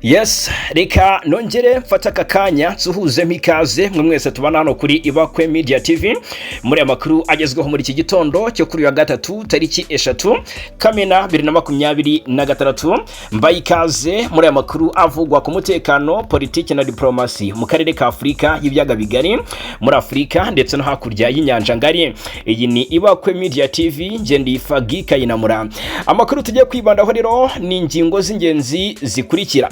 Yes, reka nongere mfate aka kanya nsuhuze mpikaze mwe mwese tubana hano kuri Ibakwe Media TV muri aya makuru agezweho muri iki gitondo cyo kuri wa gatatu, tariki 3 Kamena 2026. Mbaye ikaze muri aya makuru avugwa ku mutekano, politiki na diplomasi mu karere ka Afurika y'Ibiyaga Bigari, muri Afurika ndetse no hakurya y'inyanja ngari. Iyi ni Ibakwe Media TV, nge ndi Fagi Kayinamura. Amakuru tugiye kwibandaho rero ni ingingo z'ingenzi zikurikira: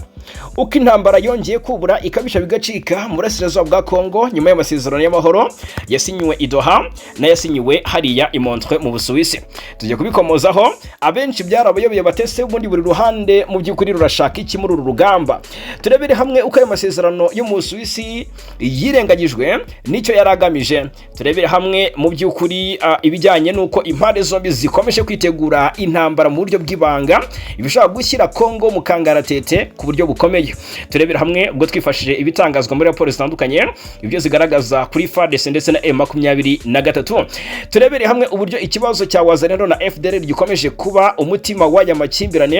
uko intambara yongeye kubura ikabisha bigacika mu burasirazuba bwa Kongo nyuma y'amasezerano y'amahoro yasinyiwe i Doha n'ayasinyiwe hariya i Montreux mu Busuwisi. Tugiye kubikomozaho. Abenshi byarabayobeye, batese ubundi buri ruhande mu by'ukuri rurashaka iki muri uru rugamba? Turebere hamwe uko ayo masezerano yo mu Busuwisi yirengagijwe n'icyo yari agamije. Turebere hamwe mu by'ukuri ibijyanye n'uko impande zombi zikomeje kwitegura intambara mu buryo bw'ibanga, ibishobora gushyira Kongo mu kangaratete ku buryo bukomeye. Turebera hamwe ubwo twifashishije ibitangazwa muri raporo zitandukanye, ibyo zigaragaza kuri FARDC ndetse na M23. Turebere hamwe uburyo ikibazo cya Wazalendo na FDLR gikomeje kuba umutima w'aya makimbirane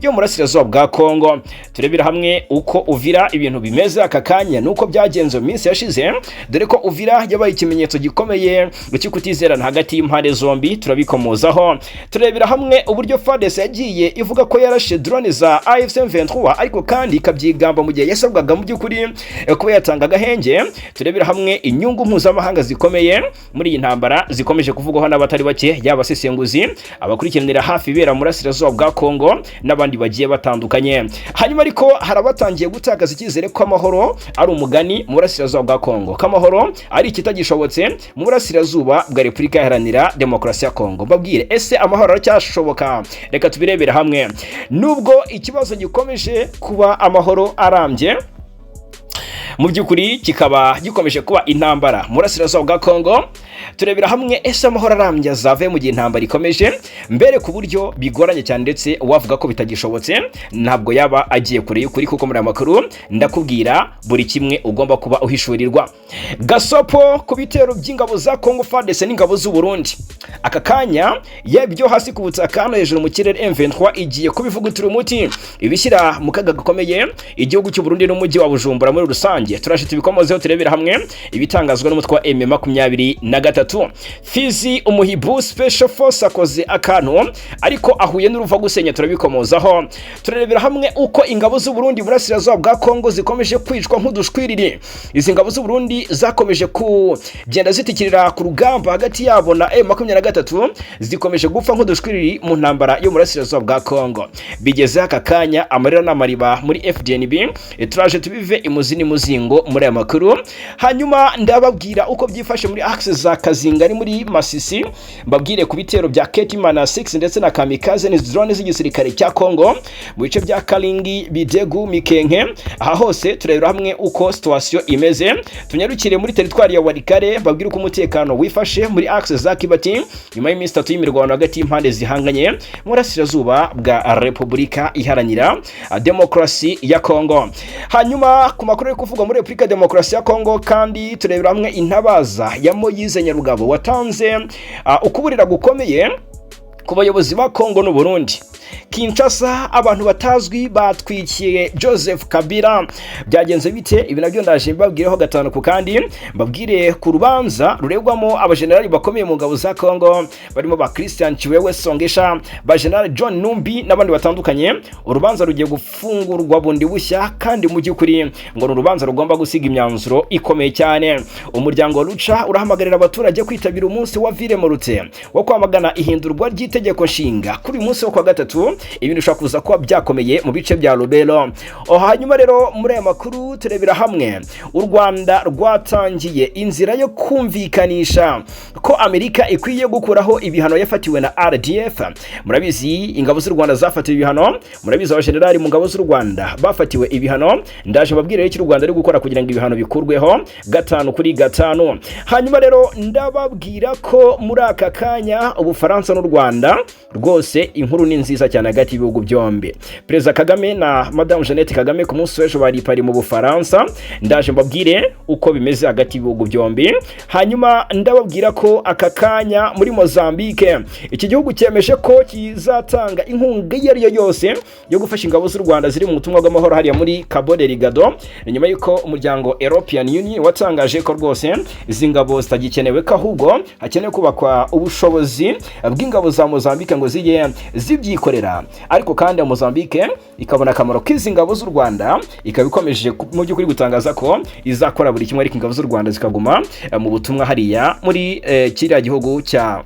yo mu burasirazuba bwa Kongo. Turebere hamwe uko Uvira ibintu bimeze aka kanya nuko byagenze mu minsi yashize, dore ko Uvira yabaye ikimenyetso gikomeye cyo kutizerana hagati y'impande zombi. Turabikomozaho. Turebera hamwe uburyo FARDC yagiye ivuga ko yarashe drone za AFC M23, ariko kandi ikabyigamba mu gihe yasabwaga mu by'ukuri kuba yatanga agahenge. Turebera hamwe inyungu mpuzamahanga zikomeye muri iyi ntambara zikomeje kuvugwaho n'abatari bake, yaba abasesenguzi, abakurikiranira hafi ibera mu burasirazuba bwa Kongo n'abandi bagiye batandukanye. Hanyuma ariko hari abatangiye gutakaza icyizere ko amahoro ari umugani mu burasirazuba bwa Kongo, ko amahoro ari ikitagishobotse mu burasirazuba bwa Repubulika Iharanira Demokarasi ya Kongo. Mbabwire, ese amahoro aracyashoboka? Reka tubirebere hamwe. Nubwo ikibazo gikomeje kuba amahoro arambye, mu by'ukuri kikaba gikomeje kuba intambara mu burasirazuba bwa Kongo. Turebera hamwe, ese amahoro arambye azave mu gihe intambara ikomeje mbere ku buryo bigoranye cyane, ndetse wavuga ko bitagishobotse ntabwo yaba agiye kure y'ukuri, kuko muri aya makuru ndakubwira buri kimwe ugomba kuba uhishurirwa. Gasopo ku bitero by'ingabo za Kongo FARDC n'ingabo z'u Burundi aka kanya, yaba ibyo hasi ku butaka no hejuru mu kirere, M23 igiye kubivugutira umuti, ibishyira mu kaga gakomeye igihugu cy'u Burundi n'umujyi wa Bujumbura muri rusange. Turaje tubikomozeho, turebera hamwe ibitangazwa n'umutwe wa M23. Fizi, umuhibu Special Force akoze akantu ariko ahuye n'uruva gusenya. Turabikomozaho. Turarebera hamwe uko ingabo z'u Burundi burasirazuba bwa Kongo zikomeje kwicwa nk'udushwiriri. Izi ngabo z'u Burundi zakomeje kugenda zitikirira ku rugamba hagati yabo na M23, zikomeje gupfa nk'udushwiriri mu ntambara yo burasirazuba bwa Kongo. Bigeze aka kanya amarira n'amariba muri FDNB. Turaje tubive imuzi n'umuzingo muri aya makuru. Hanyuma ndababwira uko byifashe muri axe za Kazinga ari muri Masisi, mbabwire ku bitero bya Ketimana 6 ndetse na Kamikaze ni drone z'igisirikare cya Kongo mu bice bya Kalingi, Bidegu, Mikenke. Aha hose turebera hamwe uko situation imeze. Tunyarukire muri teritwari ya Walikale, mbabwire uko umutekano wifashe muri axe za Kibati nyuma y'iminsi 3 y'imirwano hagati y'impande zihanganye mu burasirazuba bwa Repubulika Iharanira Demokarasi ya Kongo. Hanyuma ku makuru ari kuvugwa muri Repubulika Demokarasi ya Kongo kandi, turebera hamwe intabaza ya Moyize Nyarugabo watanze ukuburira gukomeye ku bayobozi ba Kongo n'u Burundi. Kinshasa, abantu batazwi batwikiye Joseph Kabila, byagenze bite? Ibi nabyo ndaje mbabwireho gatanu ku kandi, mbabwire ku rubanza ruregwamo abajenerali bakomeye mu ngabo za Kongo barimo ba Christian Chiwewe Songesha, ba General John Numbi n'abandi batandukanye. Urubanza rugiye gufungurwa bundi bushya, kandi mu by'ukuri ngo ni urubanza rugomba gusiga imyanzuro ikomeye cyane. Umuryango Lucha urahamagarira abaturage kwitabira umunsi wa Viremorute wo kwamagana ihindurwa ry'itegeko nshinga kuri uyu munsi wo kwa gatatu. Ibintu bishobora kuza kuba byakomeye mu bice bya Lubero. Hanyuma rero muri aya makuru turebera hamwe u Rwanda rwatangiye inzira yo kumvikanisha ko Amerika ikwiye gukuraho ibihano yafatiwe na RDF. Murabizi, ingabo z'u Rwanda zafatiwe ibihano, murabizi abajenerali mu ngabo z'u Rwanda bafatiwe ibihano. Ndaje mbabwire icyo u Rwanda ari gukora kugira ngo ibihano bikurweho, gatanu kuri gatanu. Hanyuma rero ndababwira ko muri aka kanya Ubufaransa n'u Rwanda rwose inkuru ni nziza. mwiza cyane hagati y'ibihugu byombi. Perezida Kagame na Madamu Jeannette Kagame ku munsi w'ejo bari i Paris mu Bufaransa. Ndaje mbabwire uko bimeze hagati y'ibihugu byombi. Hanyuma ndababwira ko aka kanya muri Mozambique, iki gihugu cyemeje ko kizatanga inkunga iyo ari yo yose yo gufasha ingabo z'u Rwanda ziri mu butumwa bw'amahoro hariya muri Cabo Delgado. Ni nyuma y'uko umuryango European Union watangaje ko rwose izi ngabo zitagikenewe, ko ahubwo hakenewe kubakwa ubushobozi bw'ingabo za Mozambique ngo zijye zibyikorera. Ariko kandi Mozambique ikabona akamaro k'izi ngabo z'u Rwanda, ikaba ikomeje mu by'ukuri gutangaza ko izakora buri kimwe, ariko ingabo z'u Rwanda zikaguma mu butumwa hariya muri kiriya gihugu cya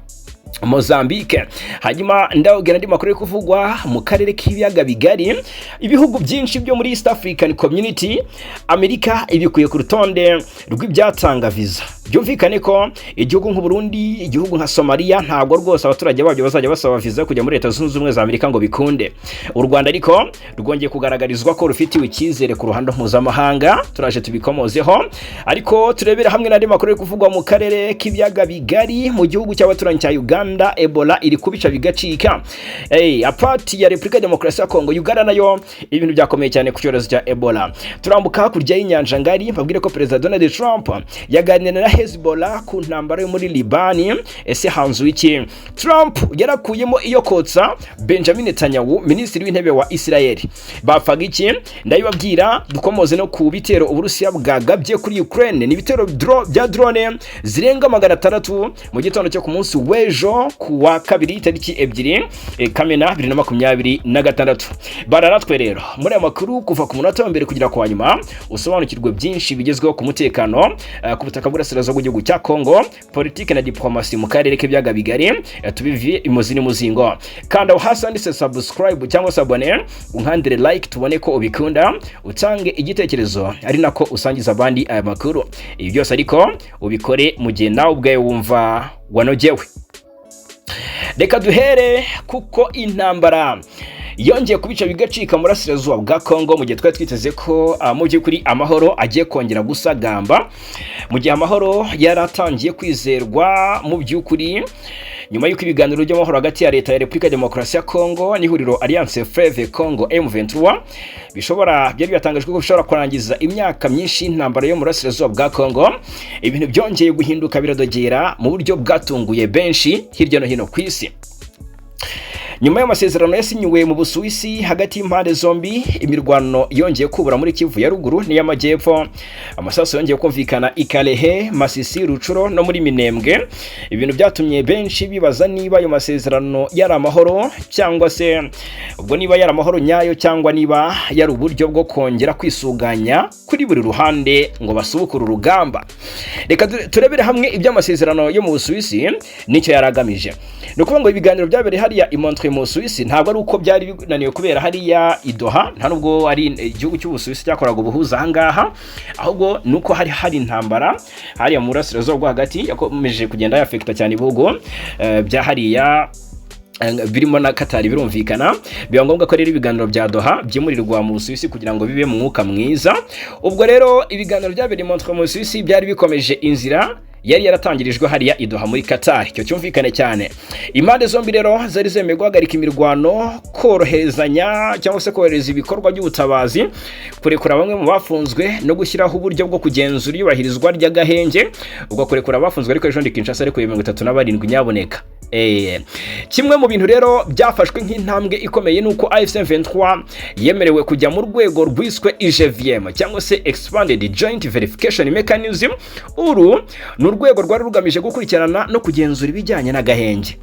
Mozambique. Hanyuma ndababwira andi makuru ari kuvugwa mu karere k'ibiyaga bigari. Ibihugu byinshi byo muri East African Community, Amerika ibikuye ku rutonde rw'ibyatanga viza. Byumvikane ko igihugu nk'u Burundi, igihugu nka Somalia, ntabwo rwose abaturage babyo bazajya basaba viza kujya muri Leta Zunze Ubumwe za Amerika ngo bikunde. U Rwanda ariko rwongeye kugaragarizwa ko rufitiwe icyizere ku ruhando mpuzamahanga. Turaje tubikomozeho, ariko turebere hamwe n'andi makuru ari kuvugwa mu karere k'ibiyaga bigari. Mu gihugu cy'abaturanyi cya Uganda, Ebola iri kubica bigacika. Hey, apart ya Repubulika ya Demokarasi ya Kongo, Uganda nayo ibintu byakomeye cyane ku cyorezo cya Ebola. Turambuka hakurya y'inyanja ngari, mbabwire ko Perezida Donald Trump yaganiriye na Hezbollah ku ntambara yo muri Libani. Ese hanzu iki? Trump yarakuyemo iyo kotsa Benjamin Netanyahu, minisitiri w'intebe wa Israel. Bapfaga iki? Ndabibabwira. Dukomoze no ku bitero Uburusiya bwagabye kuri Ukraine. Ni ibitero bya drone zirenga 600 mu gitondo cyo ku munsi w'ejo ku wa kabiri, tariki 2 Kamena 2026. Bararatwe rero muri aya makuru kuva ku munota wa mbere kugera ku wa nyuma, usobanukirwe byinshi bigezweho ku mutekano ku butaka bw'Uburasirazuba bw'igihugu cya Kongo, politike na diplomasi mu karere k'ibiyaga bigari, tubiviye imuzi n'umuzingo. Kanda aho hasi handitse subscribe cyangwa se abonner, unkandire like tubone ko ubikunda, utange igitekerezo ari nako usangiza abandi aya makuru. Ibi byose ariko ubikore mu gihe nawe ubwawe wumva wanogewe. Reka duhere kuko intambara yongeye kubica bigacika mu burasirazuba bwa Kongo, mu gihe twari twiteze ko mu by'ukuri amahoro agiye kongera gusagamba, mu gihe amahoro yaratangiye kwizerwa mu by'ukuri nyuma y'uko ibiganiro by'amahoro hagati ya Leta ya Repubulika ya Demokarasi ya Kongo n'ihuriro Alliance Fleuve Congo M23 bishobora byari byatangajwe ko bishobora kurangiza imyaka myinshi y'intambara yo mu burasirazuba bwa Kongo. Ibintu byongeye guhinduka biradogera mu buryo bwatunguye benshi hirya no hino ku isi. Nyuma y'amasezerano yasinyiwe mu Busuwisi hagati y'impande zombi, imirwano yongeye kubura muri Kivu ya Ruguru n'iy'Amajyepfo. Amasasu yongeye kumvikana i Kalehe, Masisi, Rutshuru no muri Minembwe, ibintu byatumye benshi bibaza niba ayo masezerano yari amahoro cyangwa se ubwo niba yari amahoro nyayo, cyangwa niba yari uburyo bwo kongera kwisuganya kuri buri ruhande ngo basubukure urugamba. Reka turebere hamwe iby'amasezerano yo mu Busuwisi n'icyo yari agamije. Ni ukuvuga ngo ibiganiro byabereye hariya i Montreux mu Busuwisi ntabwo ari uko byari binaniwe kubera hariya i Doha, nta nubwo ari igihugu cy'Ubusuwisi cyakoraga ubuhuza ahangaha, ahubwo ni uko hari intambara hariya mu burasirazuba bwo hagati yakomeje kugenda yafekita cyane ibihugu bya hariya birimo na Qatar. Birumvikana, biba ngombwa ko rero ibiganiro bya Doha byimurirwa mu Busuwisi kugira ngo bibe mu mwuka mwiza. Ubwo rero ibiganiro byabereye i Montreux mu Busuwisi byari bikomeje inzira yari yaratangirijwe hariya i Doha muri Qatar. Icyo cyumvikane cyane. Impande zombi rero zari zemeye guhagarika imirwano, koroherezanya cyangwa se korohereza ibikorwa by'ubutabazi, kurekura bamwe mu bafunzwe no gushyiraho uburyo bwo kugenzura iyubahirizwa ry'agahenge. Ubwo kurekura abafunzwe, ariko ejo ndi Kinshasa ariko 37 nyaboneka. Kimwe mu bintu rero byafashwe nk'intambwe ikomeye ni uko AFC M23 yemerewe kujya mu rwego rwiswe EJVM cyangwa se Expanded Joint Verification Mechanism. Uru ni urwego rwari rugamije gukurikirana no kugenzura ibijyanye n'agahenge.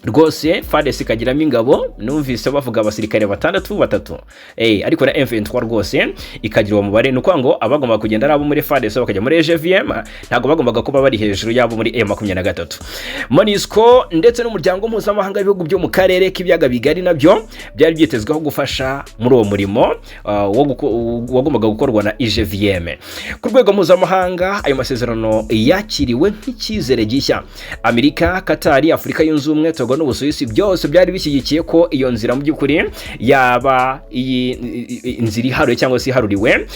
Rwose FARDC ikagiramo ingabo, numvise bavuga abasirikare batandatu batatu, ariko na M23 rwose ikagira uwo mubare. Ni ukuvuga ngo abagomba kugenda ari abo muri FARDC bakajya muri EJVM, ntabwo bagombaga kuba bari hejuru y'abo muri M23. MONUSCO ndetse n'umuryango mpuzamahanga w'ibihugu byo mu karere k'ibiyaga bigari nabyo byari byitezweho gufasha muri uwo murimo wagombaga gukorwa na EJVM. Ku rwego mpuzamahanga, ayo masezerano yakiriwe nk'icyizere gishya. Amerika, Katari, Afurika Yunze Ubumwe, Togo Kongo n'Ubusuwisi byose byari bishyigikiye ko iyo nzira mu by'ukuri yaba iyi inzira iharuye cyangwa se iharuriwe,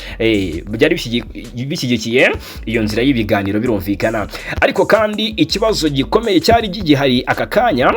byari bishyigikiye iyo nzira y'ibiganiro, birumvikana. Ariko kandi ikibazo gikomeye cyari gihari aka kanya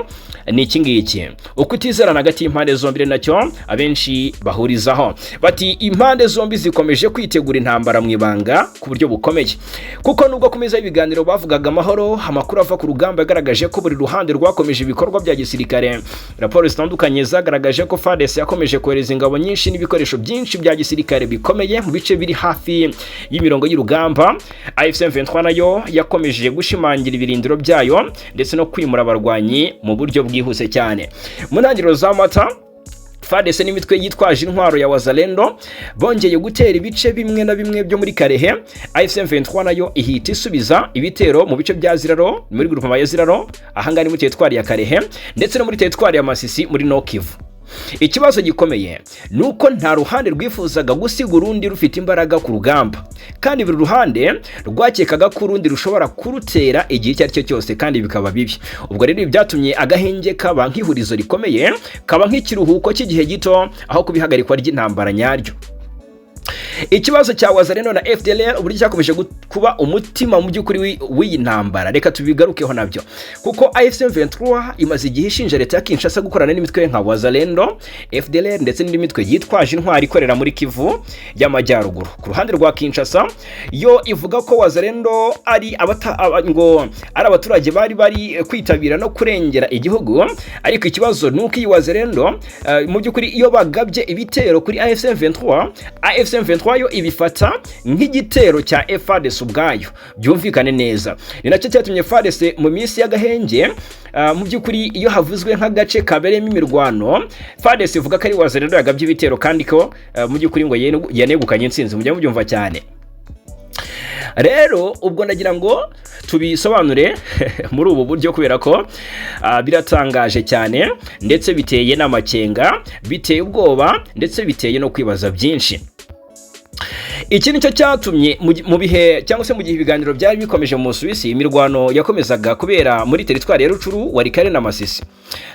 ni iki ngiki: ukutizerana hagati y'impande zombi. Nacyo abenshi bahurizaho bati impande zombi zikomeje kwitegura intambara mu ibanga ku buryo bukomeye, kuko nubwo ku meza y'ibiganiro bavugaga amahoro, amakuru ava ku rugamba yagaragaje ko buri ruhande rwakomeje ibikorwa bya gisirikare. Raporo zitandukanye zagaragaje ko FARDC yakomeje kohereza ingabo nyinshi n'ibikoresho byinshi bya gisirikare bikomeye mu bice biri hafi y'imirongo y'urugamba. AFC M23 nayo yakomeje gushimangira ibirindiro byayo ndetse no kwimura abarwanyi mu buryo bwihuse cyane. Mu ntangiriro za Mata, FARDC n'imitwe yitwaje intwaro ya Wazalendo bongeye gutera ibice bimwe na bimwe byo muri Kalehe. AFC M23 nayo ihita isubiza ibitero mu bice bya Ziraro, muri groupement ya Ziraro, ahangana muri teritwari ya Kalehe, ndetse no muri teritwari ya Masisi muri Nord Kivu. Ikibazo gikomeye ni uko nta ruhande rwifuzaga gusiga urundi rufite imbaraga ku rugamba, kandi buri ruhande rwakekaga ko urundi rushobora kurutera igihe icyo ari cyo cyose kandi bikaba bibi. Ubwo rero ibi byatumye agahenge kaba nk'ihurizo rikomeye, kaba nk'ikiruhuko cy'igihe gito aho kuba ihagarikwa ry'intambara nyaryo. Ikibazo cya Wazalendo na FDLR, uburyo cyakomeje kuba umutima mu by'ukuri w'iyi ntambara, reka tubigarukeho nabyo, kuko AFC M23 imaze igihe ishinja leta ya Kinshasa gukorana n'imitwe nka Wazalendo, FDLR ndetse n'indi mitwe yitwaje intwari ikorera muri Kivu y'Amajyaruguru. Ku ruhande rwa Kinshasa, yo ivuga ko Wazalendo ari abata, ngo ari abaturage bari kwitabira no kurengera igihugu. Ariko ikibazo ni uko iyi Wazalendo, mu by'ukuri iyo bagabye ibitero kuri AFC M23, AFC M23 yo ibifata nk'igitero cya FARDC ubwayo. Byumvikane neza, ni nacyo cyatumye FARDC mu minsi y'agahenge, mu by'ukuri iyo havuzwe nk'agace kabereyemo imirwano, FARDC ivuga ko ari Wazalendo yagabye ibitero kandi ko mu by'ukuri ngo yanegukanye intsinzi. Mujya mubyumva cyane. Rero ubwo ndagira ngo tubisobanure muri ubu buryo, kubera ko biratangaje cyane, ndetse biteye n'amakenga, biteye ubwoba, ndetse biteye no kwibaza byinshi. Iki nicyo cyatumye mu bihe cyangwa se mu gihe ibiganiro byari bikomeje mu Busuwisi, imirwano yakomezaga kubera muri teritwari ya Rutshuru, Walikale na Masisi.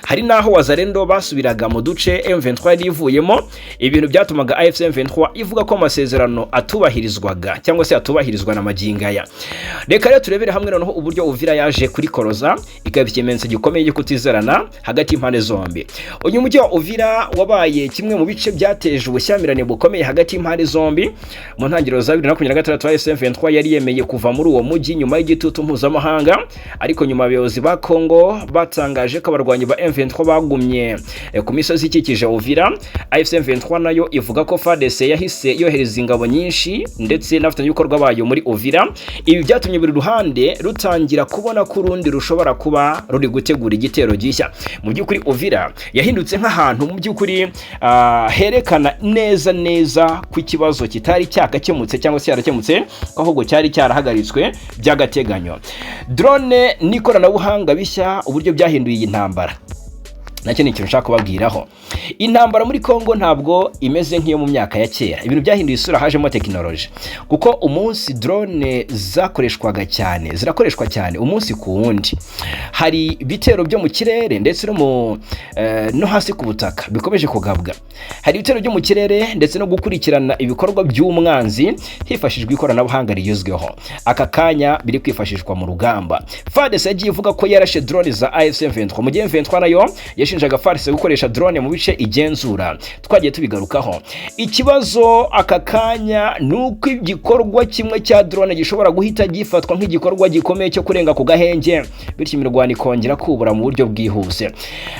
Hari n'aho Wazalendo basubiraga mu duce M23 yari ivuyemo, ibintu byatumaga AFC M23 ivuga ko amasezerano atubahirizwaga cyangwa se atubahirizwa na magingaya. Reka rero turebere hamwe noneho uburyo Uvira yaje kuri koroza, ikaba ikimenyetso gikomeye cyo kutizerana hagati y'impande zombi. Uyu mujyi wa Uvira wabaye kimwe mu bice byateje ubushyamirane bukomeye hagati y'impande zombi. Mu ntangiriro za 2026, AFC M23 yari yemeye kuva muri uwo mujyi nyuma y'igitutu mpuzamahanga, ariko nyuma abayobozi ba Congo batangaje ko abarwanyi ba M23 bagumye ku misozi ikikije Uvira. AFC M23 nayo ivuga ko FARDC yahise yohereza ingabo nyinshi ndetse n'abafatanyabikorwa bayo muri Uvira. Ibi byatumye buri ruhande rutangira kubona ko urundi rushobora kuba ruri gutegura igitero gishya. Mu by'ukuri Uvira yahindutse nk'ahantu mu by'ukuri herekana neza neza ko ikibazo kitari cyagakemutse cyangwa se cyarakemutse, ko ahubwo cyari cyarahagaritswe by'agateganyo. Drone n'ikoranabuhanga bishya, uburyo byahinduye iyi ntambara, nacyo ni ikintu nshaka kubabwiraho. Intambara muri Congo ntabwo imeze nk'iyo mu myaka ya kera. Ibintu byahinduye isura, hajemo tekinoloji, kuko umunsi drone zakoreshwaga cyane, zirakoreshwa cyane umunsi ku wundi. Hari ibitero byo mu kirere ndetse no hasi ku butaka bikomeje kugabwa. Hari ibitero byo mu kirere ndetse no gukurikirana ibikorwa by'umwanzi hifashishijwe ikoranabuhanga rigezweho aka kanya biri kwifashishwa mu rugamba. FARDC yagiye ivuga ko yarashe drone za AFC M23, mu gihe M23 nayo yashinjaga FARDC gukoresha drone mu bice igenzura. Twagiye tubigarukaho. Ikibazo aka kanya ni uko igikorwa kimwe cya drone gishobora guhita gifatwa nk'igikorwa gikomeye cyo kurenga ku gahenge, bityo imirwano ikongera kubura mu buryo bwihuse.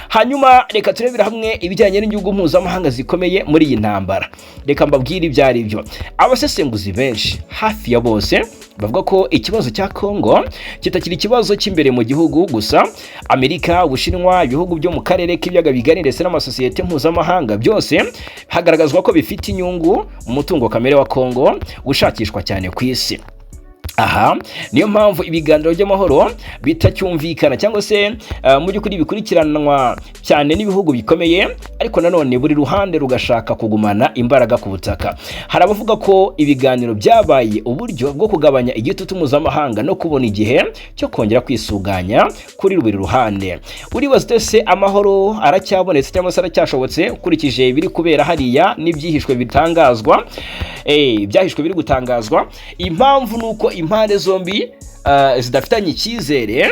Hanyuma reka turebere hamwe ibijyanye n'igihugu mpuzamahanga zikomeye muri iyi ntambara. Reka mbabwire ibyo ari byo. Abasesenguzi benshi, hafi ya bose, bavuga ko ikibazo cya Congo kitakiri ikibazo cy'imbere mu gihugu gusa. Amerika, Ubushinwa, ibihugu byo mu karere k'ibiyaga bigari ndetse n'amasosiyete mpuzamahanga, byose hagaragazwa ko bifite inyungu mu mutungo kamere wa Congo ushakishwa cyane ku isi. Aha niyo mpamvu ibiganiro by'amahoro bitacyumvikana cyangwa se mu by'ukuri bikurikiranwa cyane n'ibihugu bikomeye, ariko nanone buri ruhande rugashaka kugumana imbaraga ku butaka. Hari abavuga ko ibiganiro byabaye uburyo bwo kugabanya igitutu mpuzamahanga no kubona igihe cyo kongera kwisuganya kuri buri ruhande. Uribaza ute se, amahoro aracyabonetse cyangwa se aracyashobotse ukurikije ibiri kubera hariya n'ibyihishwe bitangazwa, ibyahishwe biri gutangazwa? Impamvu ni uko impande zombi zidafitanye icyizere.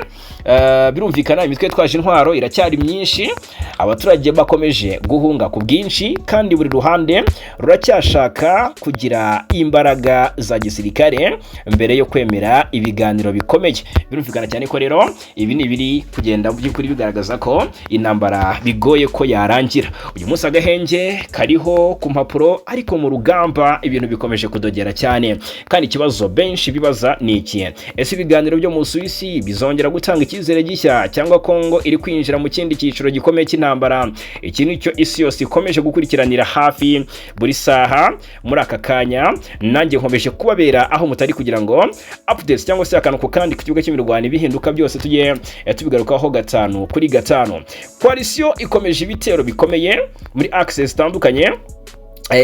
Birumvikana, imitwe yitwaje intwaro iracyari myinshi, abaturage bakomeje guhunga ku bwinshi, kandi buri ruhande ruracyashaka kugira imbaraga za gisirikare mbere yo kwemera ibiganiro bikomeye. Birumvikana cyane ko rero ibi ni ibiri kugenda mu by'ukuri bigaragaza ko intambara bigoye ko yarangira. Uyu munsi agahenge kariho ku mpapuro, ariko mu rugamba ibintu bikomeje kudogera cyane. Kandi ikibazo benshi bibaza ni iki: ese ibiganiro byo mu Busuwisi bizongera gutanga icyizere gishya, cyangwa Kongo iri kwinjira mu kindi cyiciro gikomeye cy'intambara? Iki ni cyo isi yose ikomeje gukurikiranira hafi buri saha muri aka kanya. Nanjye nkomeje kubabera aho mutari kugira ngo updates cyangwa se akantu ku kandi ku kibuga cy'imirwano, ibihinduka byose tujye tubigarukaho gatanu kuri gatanu. Coalition ikomeje ibitero bikomeye muri axes zitandukanye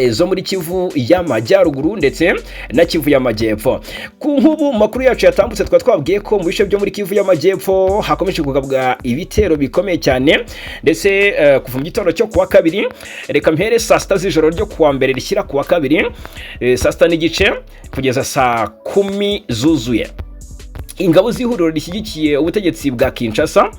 zo muri Kivu y'Amajyaruguru ndetse na Kivu y'Amajyepfo. Ku nk'ubu makuru yacu yatambutse, twaba twabwiye ko mu bice byo muri Kivu y'Amajyepfo hakomeje kugabwa ibitero bikomeye cyane, ndetse kuva mu gitondo cyo kuwa kabiri, reka mpere saa 6 z'ijoro ryo kuwa mbere rishyira kuwa kabiri, saa 6:30 kugeza saa 10 zuzuye, ingabo z'ihuriro rishyigikiye ubutegetsi bwa Kinshasa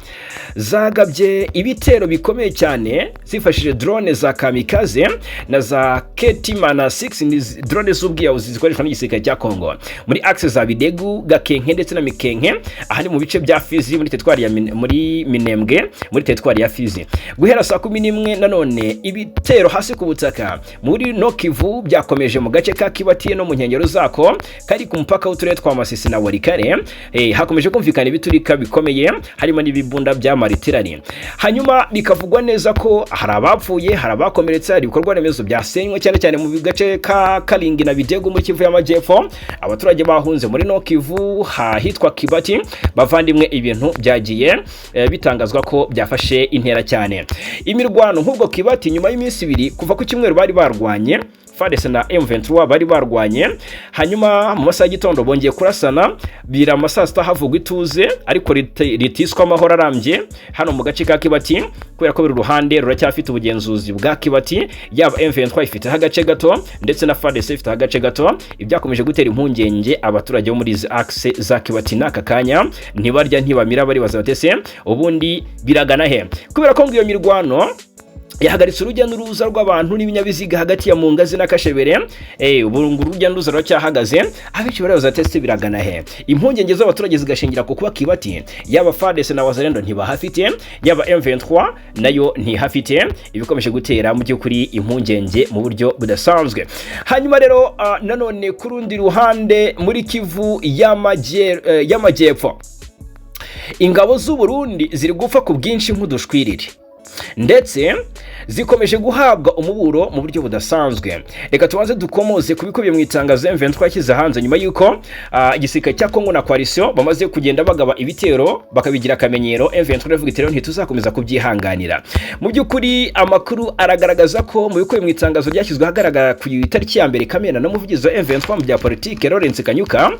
zagabye ibitero bikomeye cyane zifashishije drone za kamikaze na za Ketimana 6, ni drone z'ubwiyahuzi zikoreshwa n'igisirikare cya Kongo, muri axe za Bidegu, Gakenke ndetse na Mikenke. Aha ni mu bice bya Fizi, muri teritwari ya muri Minembwe, muri teritwari ya Fizi. Guhera saa 11, nanone ibitero hasi ku butaka muri Nord-Kivu byakomeje mu gace ka Kibati no mu nkengero zako kari ku mupaka w'uturere twa Masisi na Walikale. Hakomeje kumvikana ibiturika bikomeye, harimo n'ibibunda bya maritirani. Hanyuma bikavugwa neza ko hari abapfuye, hari abakomeretse, hari ibikorwa remezo byasenywe, cyane cyane mu gace ka Karingi na Bidegu muri Kivu y'Amajyepfo. Abaturage bahunze muri Nord-Kivu hahitwa Kibati. Bavandimwe, ibintu byagiye bitangazwa ko byafashe intera cyane imirwano nk'ubwo Kibati nyuma y'iminsi 2 kuva ku cyumweru bari barwanye, FARDC na M23 bari barwanye. Hanyuma mu masaha y'igitondo bongeye kurasana, bira amasaa 6 havugwa ituze, ariko ritiswa amahoro arambye hano mu gace ka Kibati, kubera ko buri ruhande ruracyafite ubugenzuzi bwa Kibati. Yaba M23 ifiteho agace gato ndetse na FARDC ifiteho agace gato. Ibyakomeje gutera impungenge abaturage bo muri izi axe za Kibati n'aka kanya, ntibarya ntibamira, baribaza batese ubundi biragana he? Kubera ko ngo iyo mirwano yahagaritse urujya n'uruza rw'abantu n'ibinyabiziga hagati ya Mungazi na Kashebere. Ubu ngo urujya n'uruza ruracyahagaze. Abenshi baribaza tese biragana he? Impungenge z'abaturage zigashingira ku kuba Kibati yaba FARDC na Wazalendo ntibahafite, yaba M23 nayo ntihafite, ibikomeje gutera mu by'ukuri impungenge mu buryo budasanzwe. Hanyuma rero nanone ku rundi ruhande, muri Kivu y'Amajyepfo, ingabo z'u Burundi ziri gupfa ku bwinshi nk'udushwiriri, ndetse zikomeje guhabwa umuburo mu buryo budasanzwe. Reka tubanze dukomoze ku bikubiye mu itangazo M23 yashyize hanze nyuma y'uko igisirikare cya Kongo na coalition bamaze kugenda bagaba ibitero bakabigira akamenyero. M23 iravuga iti: "Rero ntituzakomeza kubyihanganira." Mu by'ukuri amakuru aragaragaza ko mu bikubiye mu itangazo ryashyizwe ahagaragara ku itariki ya 1 Kamena n'umuvugizi wa M23 mu bya politike, Lawrence Kanyuka,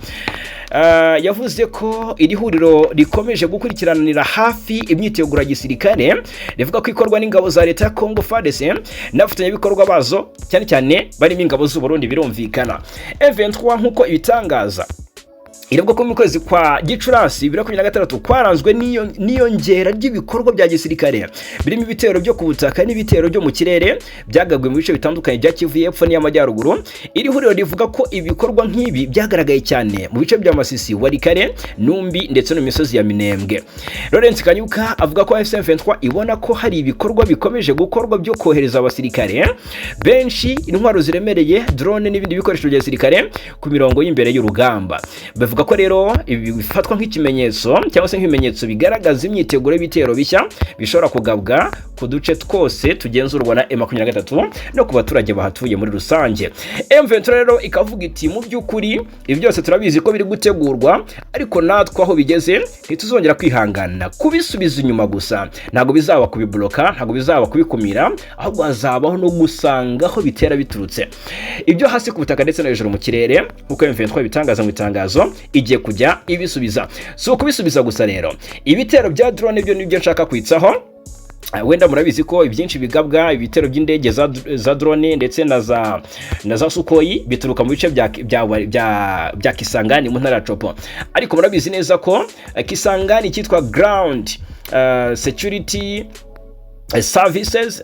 yavuze ko iri huriro rikomeje gukurikiranira hafi imyiteguro ya gisirikare rivuga ko ikorwa n'ingabo za leta ya Congo, FARDC, n'abafatanyabikorwa bazo, cyane cyane barimo ingabo z'u Burundi. Birumvikana, M23 nk'uko ibitangaza iravuga ko mu kwezi kwa Gicurasi 2026 kwaranzwe n'iyongera ry'ibikorwa bya gisirikare, birimo ibitero byo ku butaka n'ibitero byo mu kirere byagabwe mu bice bitandukanye bya Kivu y'Epfo n'iy'Amajyaruguru. Iri huriro rivuga ko ibikorwa nk'ibi byagaragaye cyane mu bice bya Masisi, Walikale, Numbi ndetse no mu misozi ya Minembwe. Lawrence Kanyuka avuga ko AFC M23 ibona ko hari ibikorwa bikomeje gukorwa byo kohereza abasirikare benshi, intwaro ziremereye, drone n'ibindi bikoresho bya gisirikare ku mirongo y'imbere y'urugamba. Bavuga Bakavuga ko rero ibi bifatwa nk'ikimenyetso cyangwa se nk'ibimenyetso bigaragaza imyiteguro y'ibitero bishya bishobora kugabwa ku duce twose tugenzurwa na M23 no ku baturage bahatuye muri rusange. M23 rero ikavuga iti: "Mu by'ukuri ibi byose turabizi ko biri gutegurwa, ariko natwe aho bigeze ntituzongera kwihangana kubisubiza inyuma gusa. Ntabwo bizaba kubibloka, ntabwo bizaba kubikumira, ahubwo hazabaho no gusanga aho bitera biturutse, ibyo hasi ku butaka ndetse no hejuru mu kirere," nk'uko M23 bitangaza mu itangazo igiye kujya ibisubiza. Si ukubisubiza gusa rero, ibitero bya drone byo nibyo nshaka kwitsaho. Wenda murabizi ko ibyinshi bigabwa, ibitero by'indege za drone ndetse na za Sukhoi, bituruka mu bice bya Kisangani mu ntara ya Tshopo. Ariko murabizi neza ko Kisangani cyitwa ground security services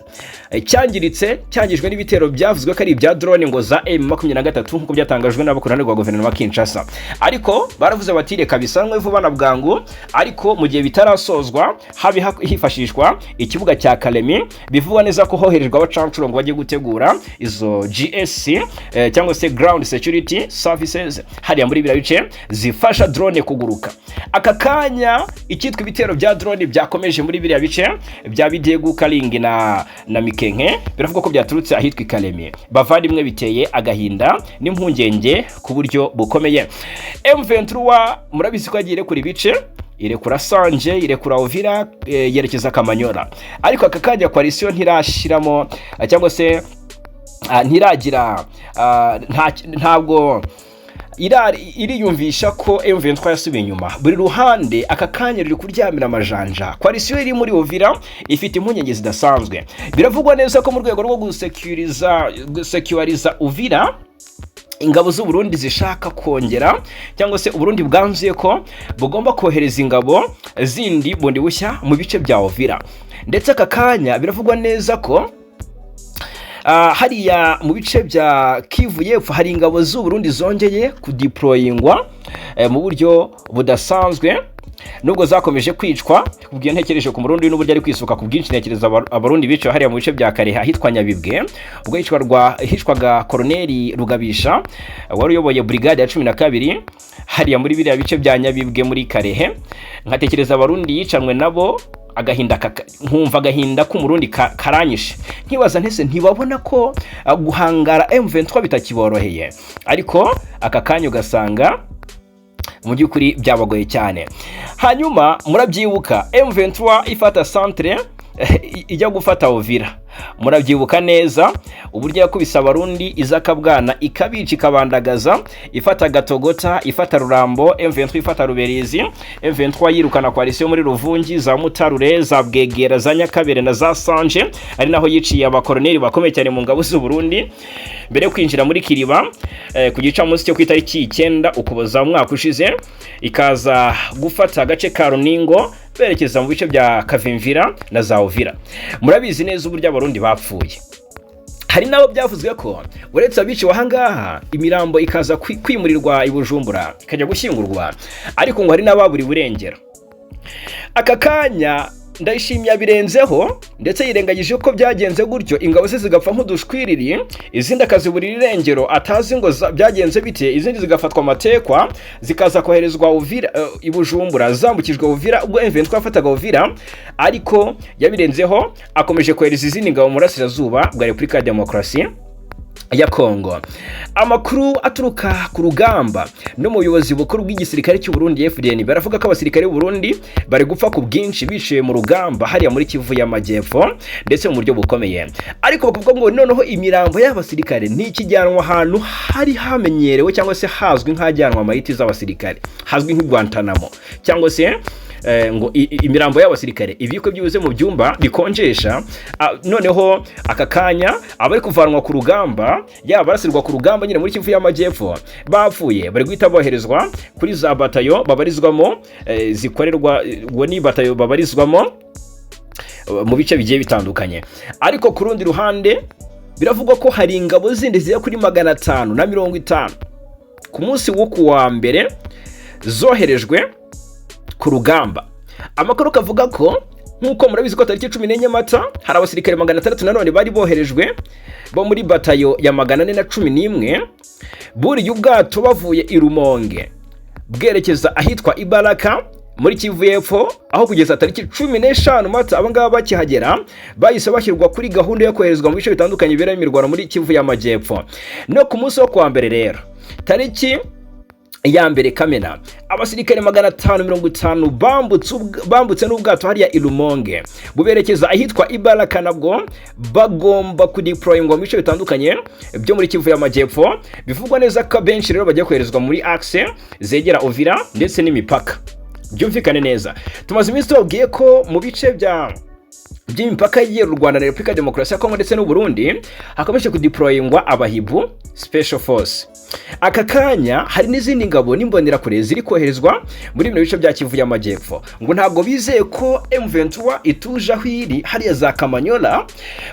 cyangiritse, cyangijwe n'ibitero byavuzwe ko ari ibya drone ngo za M23, nk'uko byatangajwe n'abo ku ruhande rwa guverinoma ya Kinshasa. Ariko baravuze bati: "Reka bisanwe vuba na bwangu." Ariko mu gihe bitarasozwa, habe hifashishwa ikibuga cya Kalemi, bivugwa neza ko hoherejwe abacancuro ngo bajye gutegura izo GSC cyangwa se ground security services hariya muri biriya bice zifasha drone kuguruka. Aka kanya icyitwa ibitero bya drone byakomeje muri biriya bice bya Bidegu, Karingi na Mikenke, biravuga ko byaturutse ahitwa Ikalemi. Bavandimwe, biteye agahinda n'impungenge ku buryo bukomeye. M23 murabizi ko yagiye irekura ibice, irekura Sanje, irekura Uvira, yerekeza Kamanyola, ariko aka kanya coalition ntirashiramo cyangwa se ntiragira ntabwo iriyumvisha ko M23 yasubiye inyuma. Buri ruhande aka kanya ruri kuryamira amajanja. Coalition iri muri Uvira ifite impungenge zidasanzwe. Biravugwa neza ko mu rwego rwo gusekuriza Uvira, ingabo z'u Burundi zishaka kongera, cyangwa se Uburundi bwanzuye ko bugomba kohereza ingabo zindi bundi bushya mu bice bya Uvira. Ndetse aka kanya biravugwa neza ko hariya mu bice bya Kivu y'Epfo hari ingabo z'u Burundi zongeye kudeployingwa mu buryo budasanzwe, nubwo zakomeje kwicwa. Kubwiye ntekereje ku Murundi n'uburyo ari kwisuka ku bwinshi, ntekereza Abarundi biciwe hariya mu bice bya Kareha ahitwa Nyabibwe, ubwo hicwaga Koroneli Rugabisha wari uyoboye brigade ya 12 hariya muri biriya bice bya Nyabibwe muri Karehe. Nkatekereza Abarundi yicanwe nabo, agahinda nkumva agahinda k'Umurundi karanyishe, nkibaza ntese ntibabona ko guhangara M23 bitakiboroheye? Ariko aka kanya ugasanga mu by'ukuri byabagoye cyane. Hanyuma murabyibuka M23 ifata centre, ijya gufata Uvira, murabyibuka neza uburyo yakubise Abarundi izakabwana, ikabica, ikabandagaza, ifata Gatogota, ifata Rurambo, M23 ifata Ruberizi, M23 yirukana coalition muri Ruvungi, za Mutarure, za Bwegera, za Nyakabere na za Sanje, ari naho yiciye abakoroneri bakomeye cyane mu ngabo z'u Burundi, mbere yo kwinjira muri Kiriba ku gicamunsi cyo ku itariki 9 Ukuboza umwaka ushize, ikaza gufata agace ka Runingo berekeza mu bice bya Kavimvira na za Uvira. Murabizi neza uburyo Abarundi bapfuye. Hari n'abo byavuzwe ko uretse abiciwe ahangaha, imirambo ikaza kwimurirwa i Bujumbura ikajya gushyingurwa, ariko ngo hari n'ababuriwe irengero. Aka kanya Ndayishimiye abirenzeho, ndetse yirengagije ko byagenze gutyo, ingabo ze zigapfa nk'udushwiriri, izindi akaziburira irengero atazi ngo byagenze bite, izindi zigafatwa amatekwa, zikaza koherezwa Uvira, i Bujumbura zambukijwe Uvira ubwo M23 yafataga Uvira. Ariko yabirenzeho, akomeje kohereza izindi ngabo mu burasirazuba bwa Repubulika ya Demokarasi ya Kongo. Amakuru aturuka ku rugamba no mu buyobozi bukuru bw'igisirikare cy'u Burundi FDN baravuga ko abasirikare b'u Burundi bari gupfa ku bwinshi biciye mu rugamba hariya muri Kivu y'Amajyepfo, ndetse mu buryo bukomeye. Ariko bakavuga ngo noneho imirambo y'abasirikare ntikijyanwa ahantu hari hamenyerewe cyangwa se hazwi nk'ahajyanwa amayiti z'abasirikare, hazwi nk'i Guantanamo, cyangwa se ngo imirambo y'abasirikare ibikwe byibuze mu byumba bikonjesha. Noneho aka kanya abari kuvanwa ku rugamba, yaba barasirwa ku rugamba nyine muri Kivu y'Amajyepfo bapfuye, bari guhita boherezwa kuri za batayo babarizwamo, zikorerwa, ubwo ni batayo babarizwamo mu bice bigiye bitandukanye. Ariko ku rundi ruhande biravugwa ko hari ingabo zindi zigera kuri 550 ku munsi wo kuwa mbere zoherejwe ku rugamba. Amakuru kavuga ko, nk'uko murabizi ko tariki 14 Mata hari abasirikare 600 nanone bari boherejwe bo muri batayo ya 411 buriye ubwato bavuye i Rumonge. bwerekeza ahitwa Ibaraka muri Kivu y'Epfo, aho kugeza tariki 15 Mata abangaba bakihagera bahise bashyirwa kuri gahunda yo koherezwa mu bice bitandukanye biberamo imirwano muri Kivu y'Amajyepfo. No ku munsi wo kuwa mbere rero, tariki ya 1 Kamena, abasirikare 550 bambutse n'ubwato hariya i Rumonge buberekeza ahitwa Ibaraka, nabwo bagomba kudeployingwa mu bice bitandukanye byo muri Kivu y'Amajyepfo. Bivugwa neza ko abenshi rero bagiye koherezwa muri axe zegera Uvira ndetse n'imipaka. Byumvikane neza, tumaze iminsi tubabwiye ko mu bice by'imipaka yegera u Rwanda na Repubulika ya Demokarasi ya Kongo ndetse n'u Burundi hakomeje kudeployingwa abahibu special force. Aka kanya hari n'izindi ngabo n'imbonerakure ziri koherezwa muri bino bice bya Kivu y'Amajyepfo. Ngo ntabwo bizeye ko M23 ituje aho iri hariya za Kamanyola